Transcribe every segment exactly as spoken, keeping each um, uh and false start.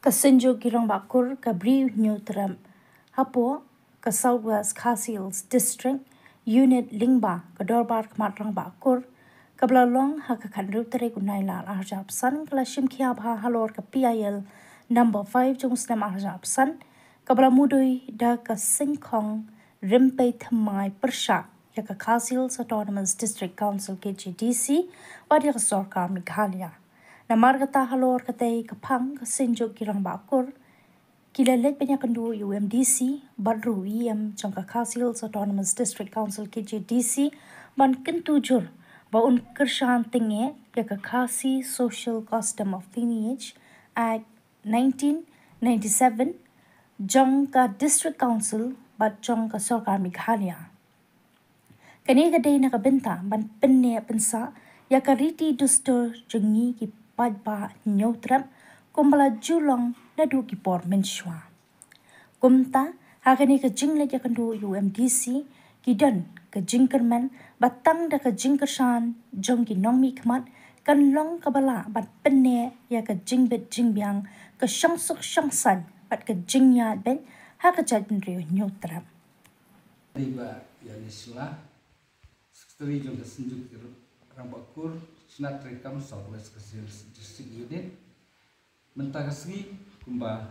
Ka Synjuk ki Rangbah Kur ka Bri u Hynñiewtrep hapoh ka South West Khasi Hills District, Unit Lyngba, ka Dorbar Khmat Rangbah Kur, kaba la long ha ka khathynriew tarik u Nailar arhajar arphew san, ka la shim khia bha halor ka P I L number five jong u snem arhajar arphew san, kaba la mudui da ka Syngkhong Rympei Thymmai pyrshah ïa ka Khasi Hills Autonomous District Council, K H A D C, bad ïa ka sorkar Meghalaya. Namar kata halor katei ka phang ka Synjuk ki Rangbah Kur ki la leit ban ïakynduh ïa u M D C bad ruh u E M jong ka Khasi Hills Autonomous District Council, K H A D C, ban kyntu jur ba un kyrshan tyngeh ïa ka Khasi Social Custom of Lineage Act nineteen ninety-seven jong ka District Council bad jong ka sorkar Meghalaya. Kane ka dei na ka bynta ban pynneh pynsah ïa ka riti dustur jong ngi ki paidbah Hynñiewtrep kumba la ju long naduh ki por mynshuwa. Kumta, ha kane ka jingleit ïakynduh ïa u M D C, ki don ka jingkyrmen ba tang da ka jingkyrshan jong ki nongmihkhmat kan long kaba lah ban pynneh ïa ka jingbit jingbiang, ka shongsuk shongsaiñ bad ka jingïaid beit ha ka jaitbynriew Hynñiewtrep. Dei ba ïa ni sla Secretary jong ka Synjuk ki Rangbah Kur, Chnat Treikam, South West Khasi Hills District Unit. Mynta ka sngi kumba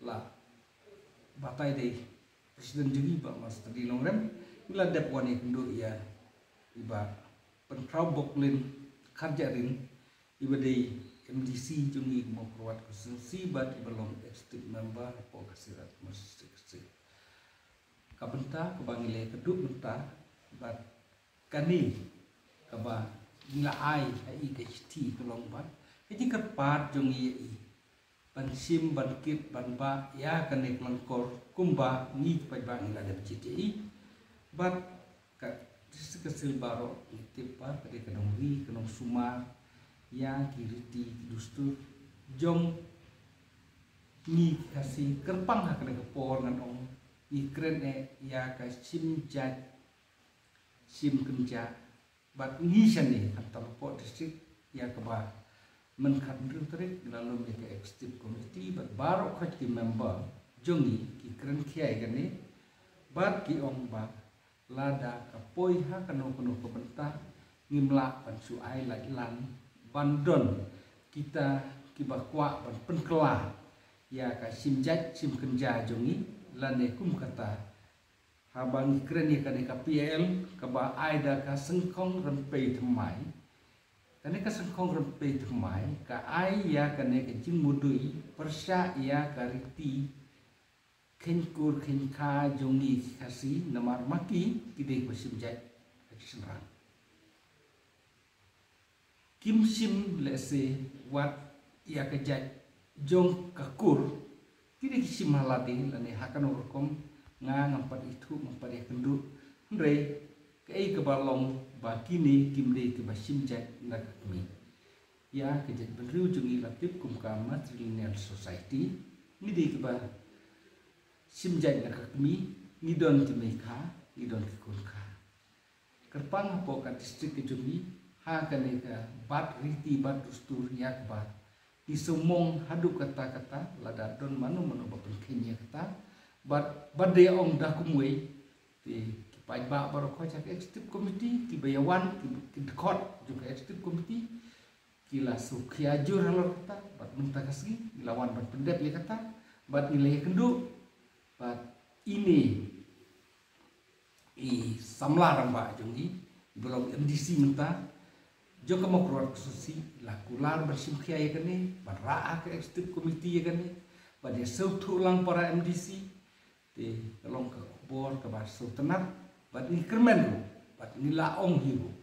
la batai dei President jong ngi Bah Master D Nongrem, ngi la dep wan ïakynduh ïa i Bah Pynthraw-boklin Kharjahrin, iba dei M D C jong ngi ka Mawkyrwat constituency bad iba long executive member hapoh ka Khasi Hills Autonomous District. Ka bynta kaba ngi la ïakynduh mynta bad kane kaba ngi la ai ha i ka shithi ka long ba ka jingkyrpad jong ngi ïa i ban shim, ban kit, ban bah ïa kane ka lyngkor kumba ngi ki paidbah ngi la dep jied ïa i. Bad ka District Council baroh ngi tip ba ka dei ka nongri ka nongsumar ïa ki riti ki dustur jong ngi ki Khasi. Kyrpang ha kane ka por ngan ong ngi kren eh ïa ka shim jait shim kynjah bad ngi shane khamtam hapoh district ïa kaba mynta ka hynriew tarik ngi la lum ïa ka executive committee bad baroh khoit ki member jong ngi ki kren khia ïa kane bad ki ong ba lada ka poi ha kano kano ka bynta ngim lah ban shu ai lait lan ban don kita kiba kwah ban pynkylla ïa ka shim jait shim kynjah jong ngi lane kum kata haba ngi kren ïa kane ka P I L kaba ai da ka Syngkhong Rympei Thymmai. Kane ka Syngkhong Rympei Thymmai ka ai ïa kane ka jingmudui pyrshah ïa ka riti kheiñ kur kheiñ kha jong ngi ki Khasi namar ma ki ki dei kiba shim jait ha ki shynrang. Kim shim lehse wat ïa ka jait jong ka kur, ki dei ki shim ha lade lane ha kano rukom, nga ngam pat ithuh ngam pat ïakynduh. Hynrei kaei kaba long ba kine kim dei kiba shim jait na ka kmie. Ïa ka jaitbynriew jong ngi la tip kum ka matrilineal society, ngi dei kiba shim jait na ka kmie, ngi don ki mei kha, ngi don ki khun kha. Kyrpang hapoh ka district ka jong ngi ha kane ka bat riti bat dustur ïa kaba ngi sngewmong haduh katta katta lada don mano mano ba pynkheiñ ïa kata. Bad, bad dei ong da kumwei te ki paidbah baroh khoit ha ka executive committee kiba ïa wan ki, ki dkhot jong ka executive committee ki la sngewkhia jur halor kata bad mynta ka sngi ngi la wan ban pyndep ïa kata bad ngi la ïakynduh bad ine i samla rangbah jong ngi, iba long M D C mynta jong ka Mawkyrwat constituency, i la kular ban shim khia ïa kane, ban rah ha ka executive committee ïa kane, ban ïa sngewthuh lang para M D C. Te ka long ka khubor kaba sngewtynnat bad ngi kyrmen ruh bad ngi la ong hi ruh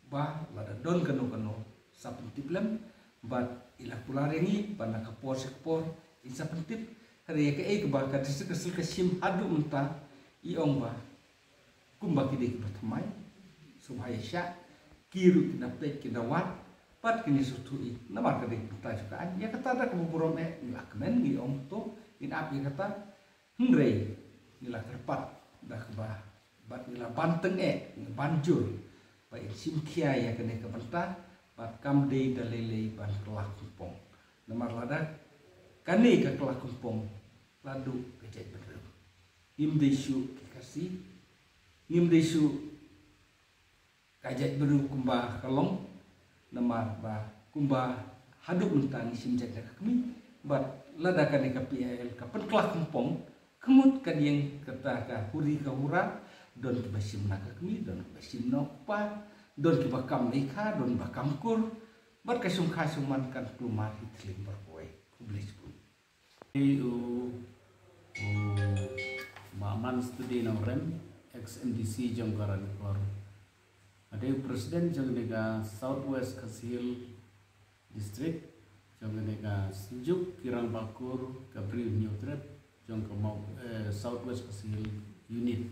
ba lada don kano kano sa pyntip lem bad i la kular ïa ngi ba na ka por sha ka por in sa pyntip. Hynrei ïa kaei kaba ka district council ka shim haduh mynta i ong ba kumba ki dei kiba thymmai, sngewbha ïa shah, ki ruh ki da peit ki da wad bad kin ïa sngewthuh i namar ka dei ka bynta jong ka aiñ. Ïa kata da kaba burom eh ngi la kmen ngi ong to ngin ap ïa kata. Hynrei ngi la kyrpad da kaba bad ngi la ban tyngeh, ngi ban jur ba in shim khia ïa kane ka bynta bad kam dei da lei lei ban kylla kungpong. Namar lada Kane ka Kylla Kynpong la duh ka jaitbynriew. Ngim dei shuh ki Khasi, ngim dei shuh ka jaitbynriew kumba ka long, namar ba kumba haduh mynta ngi shim jait na ka kmie, bad lada kane ka P I L ka pynkylla kynpong, ka mut ka dieng kata ka huri ka hura, don kiba shim na ka kmie, don kiba shim na u kpa, don kiba kam na i kha, don ba kam kur, bad ka shongkha shongman kan kulmar hi thylliej baroh kawei. Khublei shibun. U, u Bah Manstudie Nongrem, ex M D C jong ka Ranikor. Hadei u president jong kane ka South West Khasi Hills District, jong kane ka Synjuk ki Rangbah Kur ka Bri u Hynñiewtrep, jong ka Mau, eh, South West Khasi Hills Unit.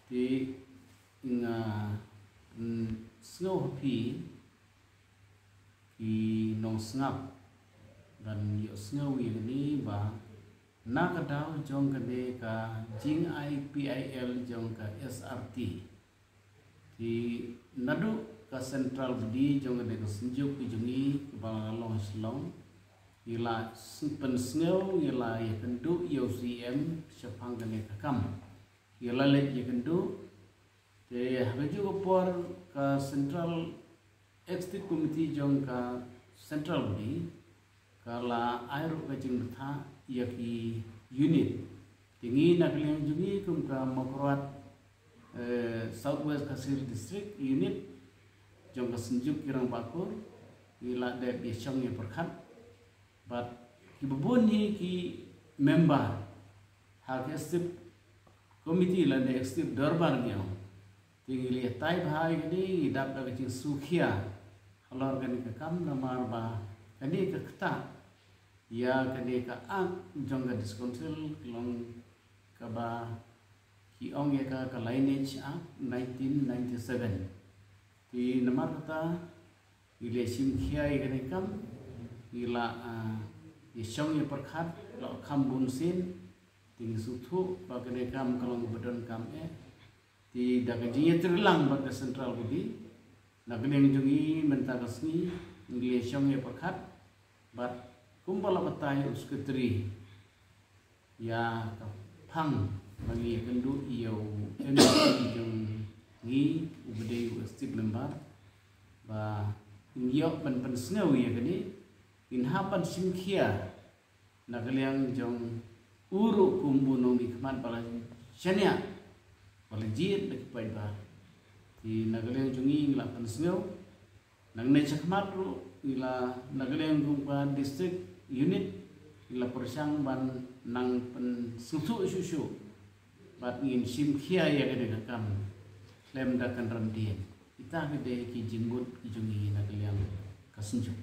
Te nga, mm, sngew ha phi ki nongsngap, ban ïohsngew ïa kane ba na ka daw jong kane ka jingai P I L jong ka S R T. Te naduh ka central body jong kane ka Synjuk ka jong ngi kaba la long ha Shillong, ngi la s-, pynsngew, ngi la ïakynduh ïa u C M shaphang kane ka kam. Ngi la leit ïakynduh. Te ha kajuh ka por ka Central Executive Committee jong ka Central Body ka la ai ruh ka jingbthah ïa ki unit. Te ngi na ka liang jong ngi kum ka Mawkyrwat, eh, South West Khasi Hills District Unit jong ka Synjuk ki Rangbah Kur, ngi la dep ïashong ïapyrkhat bad kiba bun hi ki member ha ka Executive Committee lane Executive Dorbar ngi ong. Te ngi la ïatai bha ïa kane, ngi dap da ka jingsngewkhia halor kane ka kam, namar ba kane ka ktah ïa kane ka Act jong ka District Council ka long kaba ki ong ïa ka, ka Lineage Act nineteen ninety-seven. Te namar kata ngi la shim khia ïa kane ka kam, ngi la, ah, ïashong ïapyrkhat la kham bun sien. Te ngi sngewthuh ba kane ka kam ka long kaba donkam eh. Te da ka jingïatreilang bad ka Central Body, na ka liang jong ngi mynta ka sngi ngi la shong ïapyrkhat bad kumba la batai u Secretary ïa ka phang ba ngi ïakynduh ïa u M D C jong ngi uba dei u Executive Member, ba ngin ïoh ban pynsngew ïa kane, ngin hap ban shim khia na ka liang jong u ruh kum u nongmihkhmat ba la shaniah, ba la jied da ki paidbah. Te na ka liang jong ngi ngi la pynsngew, nangne shakhmat ruh ngi la, na ka liang jong ka District Unit ngi la pyrshang ban nang pynsngewthuh shuh shuh bad ngin shim khia ïa kane ka kam khlem da kynran dien. Kita ki dei ki jingmut ki jong ngi na ka liang ka Synjuk.